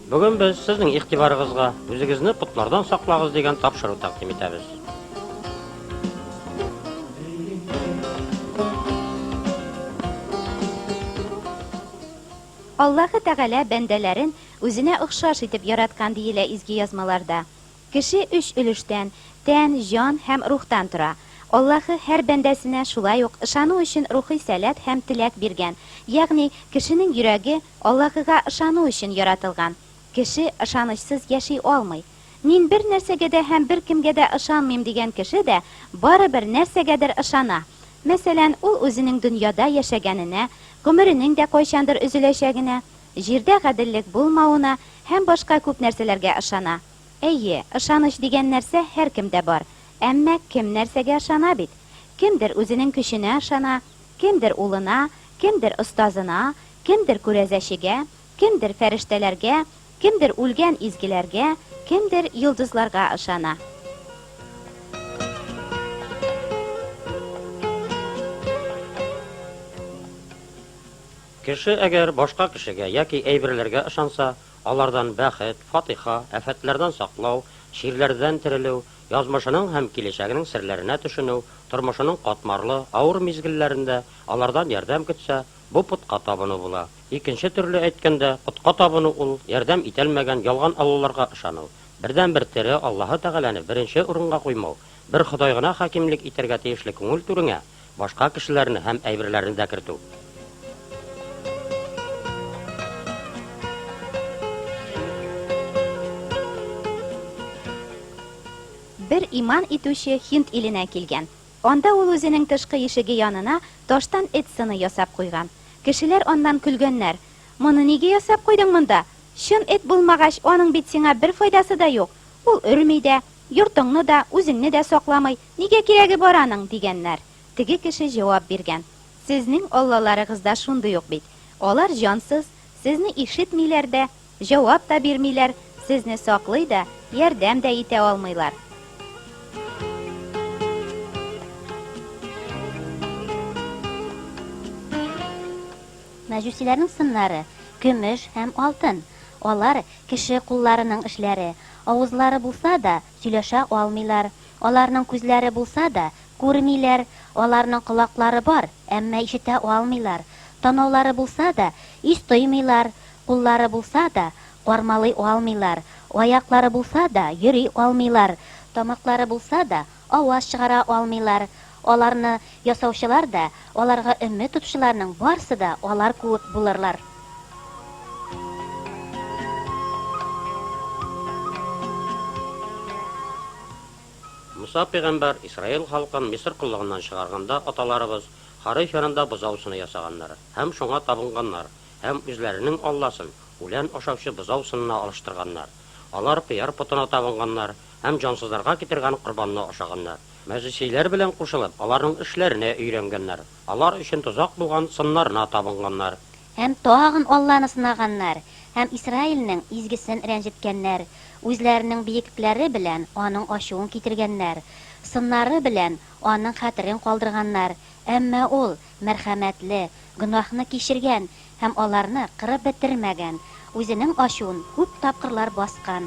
Бүген без сезнең игътибарыгызга Үзегезне потлардан саклагыз дигән тапшыру тәкъдим итәбез. Аллаһы Тәгалә бәндәләрен үзенә охшаш итеп яраткан диелә Изге Язмаларда. Кеше өч өлештән, тән, җан һәм рухтан тора. Аллаһы һәр бәндәсенә шулай ук ышану өчен рухи сәләт һәм теләк биргән, ягъни кешенең йөрәге Аллаһыга ышану өчен яратылган. Кеше ышанычсыз яши алмый. Мин бер нәрсәгә дә һәм беркемгә дә ышанмыйм дигән кеше дә барыбер нәрсәгәдер ышана. Мәсәлән, ул үзенең дөньяда яшәгәненә, гомеренең дә кайчандыр өзеләчәгенә, җирдә гаделлек булмавына һәм башка күп нәрсәләргә ышана. Әйе, ышаныч дигән нәрсә һәркемдә бар. Әмма кем нәрсәгә ышана бит? Кемдер үзенең көченә ышана, кемдер улына, кемдер остазына, кемдер күрәзәчегә, кемдер фәрештәләргә, кемдер үлгән изгеләргә, кемдер йолдызларга ышана. Кеше әгәр башка кешегә яки әйберләргә ышанса, алардан бәхет, фатыйха, афәтләрдән саклау, чирләрдән терелү, язмышының һәм киләчәгенең серләренә төшенү, тормышының катмарлы, авыр мизгелләрендә алардан ярдәм көтсә, бу потка табыну була. Икенче төрле әйткәндә, потка табыну ул, ярдәм итәлмәгән ялган аллаларга ышану, бердәнбер тере Аллаһы Тәгаләне беренче урынга куймау, бер Ходай гына хакимлек итәргә тиешле күңел түреңә башка кешеләрне һәм әйберләрне дә кертү. Бер иман итүче Һинд иленә килгән. Анда ул үзенең тышкы ишеге янына таштан эт сыны ясап куйган. Кешеләр аннан көлгәннәр, Моны нигә ясап куйдың монда? Чын эт булмагач, аның бит сиңа бер файдасы да юк. Ул өрми дә, йортыңны да, үзеңне дә сакламый, нигә кирәге бар аның? дигәннәр. Теге кеше җавап биргән, Сезнең аллаларыгыз да шундый ук бит. Алар җансыз, сезне ишетмиләр дә, җавап та бирмиләр, сезне саклый да, ярдәм дә итә алмыйлар. Мәҗүсиләрнең сыннары, көмеш һәм алтын. Алар, кеше кулларының эшләре. Авызлары булса да, сөйләшә алмыйлар. Аларның күзләре булса да, күрмиләр. Аларның колаклары бар, әмма ишетә алмыйлар. Танаулары булса да, ис тоймыйлар. Куллары булса да, кармалый алмыйлар. Аяклары булса да, йөри алмыйлар. Тамаклары булса да, аваз чыгара алмыйлар. Аларны ясаучылар да, аларга өмет тотучыларның барсы да алар куек булырлар. Муса пәйгамбәр Исраил халкын Мисыр коллыгыннан чыгарганда аталарыбыз Хариф янында бозау сыны ясаганнар һәм шуңа табынганнар һәм үзләренең Алласын үлән ашаучы бозау сынына алыштырганнар. Алар Пеар потына табынганнар һәм җансызларга китергән корбанны ашаганнар. Мәҗүсиләр белән кушылып, аларның эшләренә өйрәнгәннәр, алар өчен тозак булган сыннарына табынганнар. Һәм тагын Алланы сынаганнар һәм Исраилнең Изгесен рәнҗеткәннәр, үзләренең биеклекләре белән Аның ачуын китергәннәр, сыннары белән Аның хәтерен калдырганнар, әмма Ул, мәрхәмәтле, гөнаһны кичергән һәм аларны кырып бетермәгән, Үзенең ачуын күп тапкырлар баскан.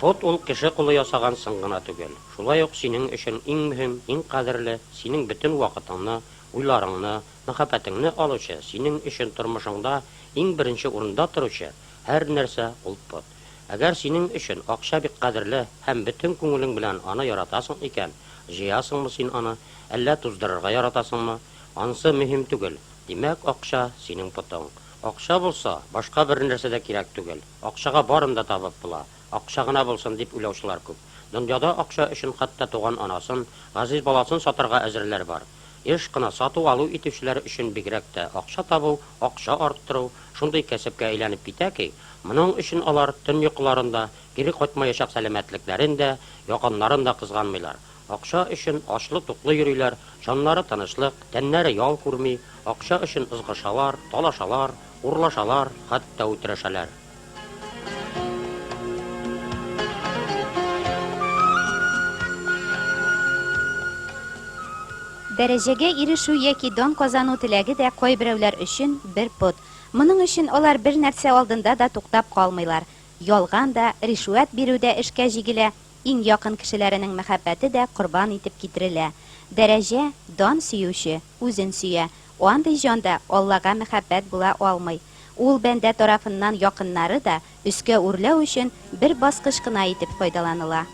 Пот ул кеше кулы ясаган сын гына түгел, шулай ук синең өчен иң мөһим, иң кадерле, синең бөтен вакытыңны, уйларыңны, мәхәббәтеңне алучы, синең өчен тормышыңда иң беренче урында торучы һәр нәрсә, ул пот. Әгәр синең өчен акча бик кадерле һәм бөтен күңелең белән аны яратасың икән, җыясыңмы син аны, әллә туздырырга яратасыңмы, ансы мөһим түгел, димәк, акча, синең потың. Акча булса, башка бернәрсә дә кирәк түгел. Акчага барын да табып була. Акча гына булсын, дип уйлаучылар күп. Дөньяда акча өчен хәтта туган анасын, газиз баласын сатарга әзерләр бар. Еш кына сату-алу итүчеләр өчен бигрәк тә акча табу, акча арттыру шундый кәсепкә әйләнеп китә ки, моның өчен алар төн йокыларын да, кире кайтмаячак сәламәтлекләрен дә, якыннарын да кызганмыйлар. Акча өчен ачлы-туклы йөриләр, җаннары тынычлык, тәннәре ял күрми, акча өчен ызгышалар, талашалар. Урлашалар, хәтта үтерешәләр. Дәрәҗәгә ирешү яки дан казану теләге дә кайберәүләр өчен бер пот. Моның өчен алар бер нәрсә алдында да туктап калмыйлар. Ялган да, ришвәт бирү дә эшкә җигелә, иң якын кешеләренең мәхәббәте дә корбан итеп китерелә. Дәрәҗә, дан сөюче үзен сөя. Андый җанда Аллага мәхәббәт була алмый. Ул бәндә тарафыннан якыннары да өскә үрләү өчен бер баскыч кына итеп файдаланыла.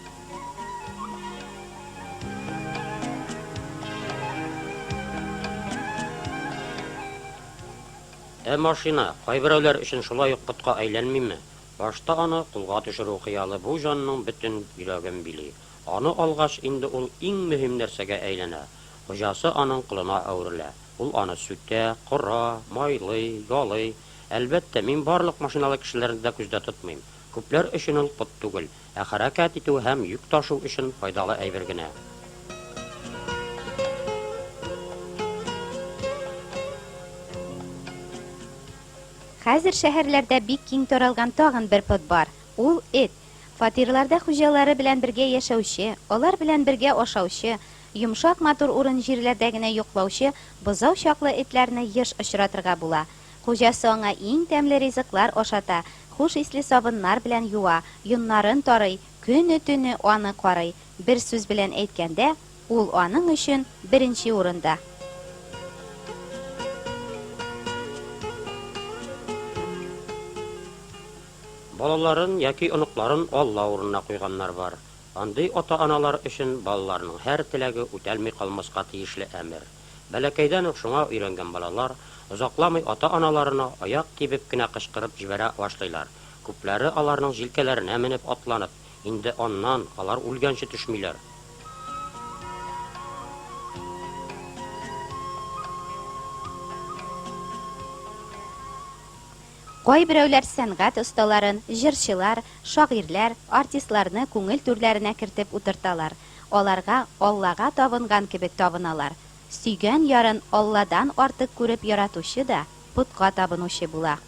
Ә машина, кайберәүләр өчен шулай ук потка әйләнмиме? Башта аны кулга төшерү хыялы бу җанның бөтен йөрәген били. Аны алгач, инде ул иң мөһим нәрсәгә әйләнә. Хуҗасы аның колына әверелә. Ул аны сүтә, кора, майлый, ялый. Әлбәттә, мин барлык машиналы кешеләрне дә күздә тотмыйм. Күпләр өчен ул пот түгел, ә хәрәкәт итү һәм йөк ташу өчен файдалы әйбер генә. Хәзер шәһәрләрдә бик киң таралган тагын бер пот бар. Ул, эт. Фатирларда хуҗалары белән бергә яшәүче, алар белән бергә ашаучы, йомшак матур урын-җирләрдә генә йоклаучы бозау чаклы этләрне еш очратырга була. Хуҗасы аңа иң тәмле ризыклар ашата, хуш исле сабыннар белән юа, йоннарын тарый, көне-төне аны карый, бер сүз белән әйткәндә, ул аның өчен беренче урында. Балаларын яки оныкларын Алла урынына куйганнар бар. Андый ата-аналар өчен балаларының һәр теләге үтәлми калмаска тиешле әмер. Бәләкәйдән үк шуңа өйрәнгән балалар озакламый ата-аналарына аяк тибеп кенә кычкырып җибәрә башлыйлар. Күпләре аларның җилкәләренә менеп атланып, инде аннан алар үлгәнче төшмиләр. Кайберәүләр сәнгать осталарын, җырчылар, шагыйрьләр, артистларны күңел түрләренә кертеп утырталар. Аларга Аллага табынган кебек табыналар. Сөйгән ярын Алладан артык күреп яратучы да потка табынучы була.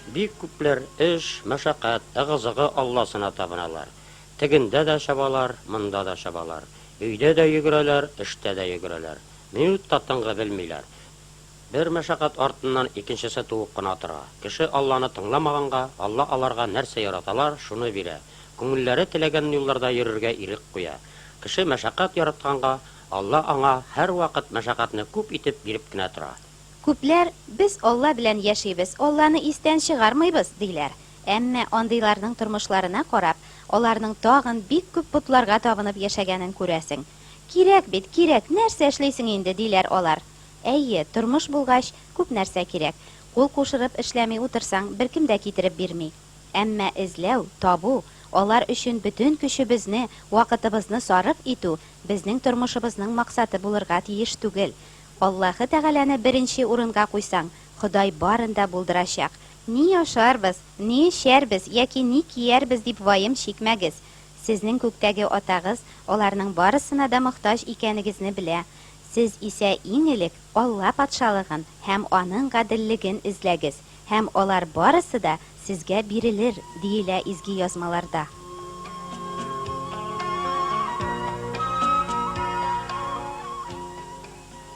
Бик күпләр эш, мәшәкать, ыгы-зыгы Алласына табыналар. Тегендә дә чабалар, монда да чабалар. Өйдә дә йөгерәләр, эштә дә йөгерәләр. Минут та тынгы белмиләр. Бер мәшәкать артыннан икенчесе туып кына тора. Кеше Алланы тыңламаганга, Алла аларга нәрсә яраталар, шуны бирә. Күңелләре теләгән юлларда йөрергә ирек куя. Кеше мәшәкать яратканга, Алла аңа һәрвакыт мәшәкатьне күп итеп биреп кенә тора. Күпләр, Без Алла белән яшибез, Алланы истән чыгармыйбыз, диләр. Әмма андыйларның тормышларына карап, аларның тагын бик күп потларга табынып яшәгәнен күрәсең. Кирәк бит, кирәк, нәрсә эшлисең инде, диләр алар. Әйе, тормыш булгач, күп нәрсә кирәк. Кул кушырып эшләми утырсаң, беркем дә китереп бирми. Әмма эзләү, табу, алар өчен бөтен көчебезне, вакытыбызны сарыф итү безнең тормышыбызның максаты булырга тиеш түгел. Аллаһы Тәгаләне беренче урынга куйсаң, Ходай барын да булдырачак. Ни ашарбыз, ни эчәрбез яки ни киярбез дип ваем чикмәгез. Сезнең күктәге Атагыз аларның барысына да мохтаҗ икәнегезне белә. Сез исә иң элек Алла Патшалыгын һәм Аның гаделлеген эзләгез, һәм алар барысы да сезгә бирелер, диелә Изге Язмаларда.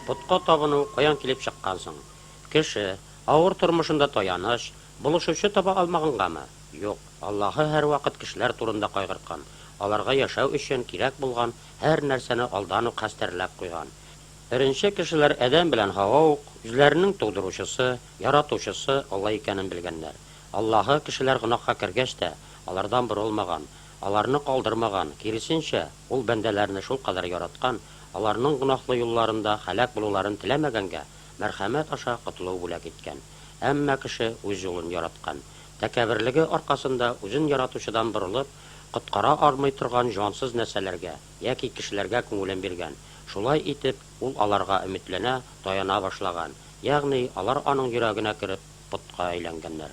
Потка табыну каян килеп чыккан соң? Кеше, авыр тормышында таяныч, булышучы таба алмагангамы? Юк, Аллаһы һәрвакыт кешеләр турында кайгырткан, аларга яшәү өчен кирәк булган һәр нәрсәне алдан ук хәстәрләп куйган. Беренче кешеләр Адәм белән Һава ук үзләренең Тудыручысы, Яратучысы Алла икәнен белгәннәр. Аллаһы, кешеләр гөнаһка кергәч тә, алардан борылмаган, аларны калдырмаган, киресенчә, Ул бәндәләрне шулкадәр яраткан, аларның гөнаһлы юлларында һәлак булуларын теләмәгәнгә, мәрхәмәт аша котылу бүләк иткән. Әмма кеше үз юлын яраткан. Тәкәбберлеге аркасында үзен яратучыдан борылып, коткара алмый торган җансыз нәрсәләргә яки кешеләргә күңелен биргән. Шулай итеп, ул аларга өметләнә, таяна башлаган, ягъни алар аның йөрәгенә кереп, потка әйләнгәннәр.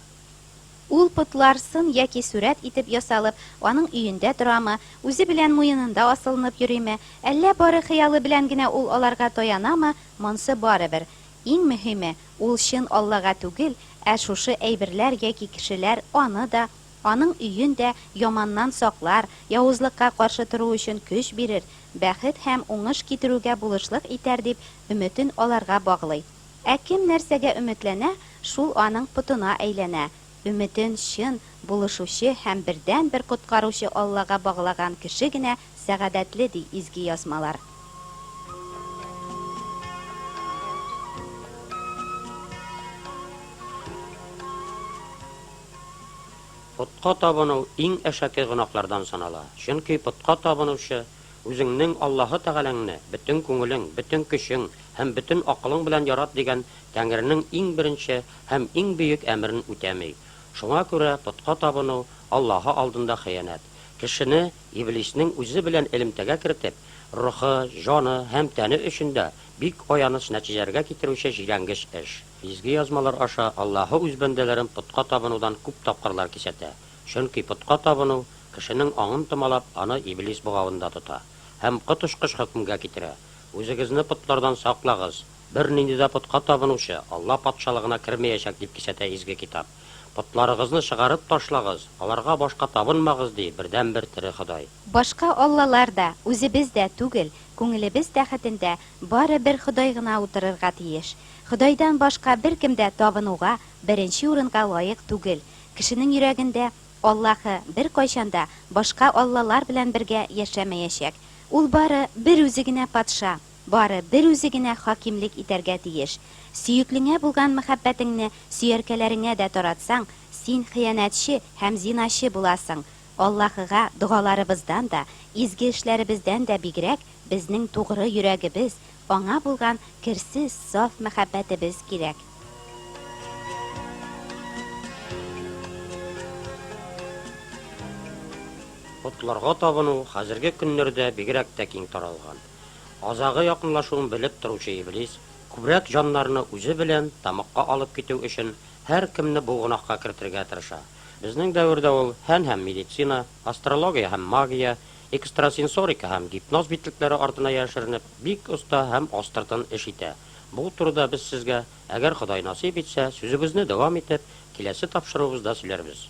Ул потлар сын яки сурәт итеп ясалып, аның өендә торамы, үзе белән муенында асылынып йөриме, әллә бары хыялы белән генә ул аларга таянамы, монсы барыбер. Иң мөһиме, ул чын Аллага түгел, ә шушы әйберләр яки кешеләр аны да, аның өен дә яманнан саклар, явызлыкка каршы тору өчен көч бирер, бәхет һәм уңыш китерүгә булышлык итәр дип, өметен аларга баглый. Ә кем нәрсәгә өметләнә, шул аның потына әйләнә. Өметен чын Булышучы һәм бердәнбер Коткаручы Аллага баглаган кеше генә сәгадәтле, ди Изге Язмалар. Потка табыну иң әшәке гөнаһлардан санала, чөнки потка табынучы үзеңнең Аллаһы Тәгаләңне бөтен күңелең, бөтен көчең һәм бөтен акылың белән ярат дигән Тәңренең иң беренче һәм иң бөек әмерен үтәми. Шуңа күрә потка табыну Аллаһы алдында хыянәт. Кешене Иблиснең үзе белән элемтәгә кертеп, рухы, җаны һәм тәне өчен дә бик аяныч нәтиҗәләргә китерүче җирәнгеч эш. Изге Язмалар аша Аллаһы үз бәндәләрен потка табынудан күп тапкырлар кисәтә, чөнки потка табыну, кешенең аңын томалап, аны Иблис богавында тота һәм коточкыч хөкемгә китерә. Үзегезне потлардан саклагыз, бернинди дә потка табынучы Алла Патшалыгына кермәячәк, дип кисәтә Изге Китап. Потларыгызны чыгарып ташлагыз, аларга башка табынмагыз, ди бердәнбер тере Ходай. Башка аллалар да, үзебез дә түгел, күңелебез тәхетендә бары бер Ходай гына утырырга тиеш. Ходайдан башка беркем дә табынуга беренче урынга лаек түгел. Кешенең йөрәгендә Аллаһы беркайчан да башка аллалар белән бергә яшәмәячәк. Ул бары бер үзе генә патша, бары бер үзе генә хакимлек итәргә тиеш. Сөеклеңә булган мәхәббәтеңне сөяркәләреңә дә таратсаң, син хыянәтче һәм зиначы буласың. Аллаһыга догаларыбыздан да, изге эшләребездән дә бигрәк безнең тугры йөрәгебез, Аңа булган керсез, саф мәхәббәтебез кирәк. Потларга табыну хәзерге көннәрдә бигрәк тә киң таралган. Азагы якынлашуын белеп торучы Иблис, күбрәк җаннарны үзе белән тәмугка алып китү өчен, һәркемне бу гөнаһка кертергә тырыша. Безнең дәвердә ул фән һәм медицина, астрология һәм магия, Экстрасенсорика һәм гипноз битлекләре артына яшеренеп, бик оста һәм астыртын эш итә. Бу турыда без сезгә, әгәр Ходай насыйп итсә, сүзебезне дәвам итеп, киләсе тапшыруыбызда сөйләрбез.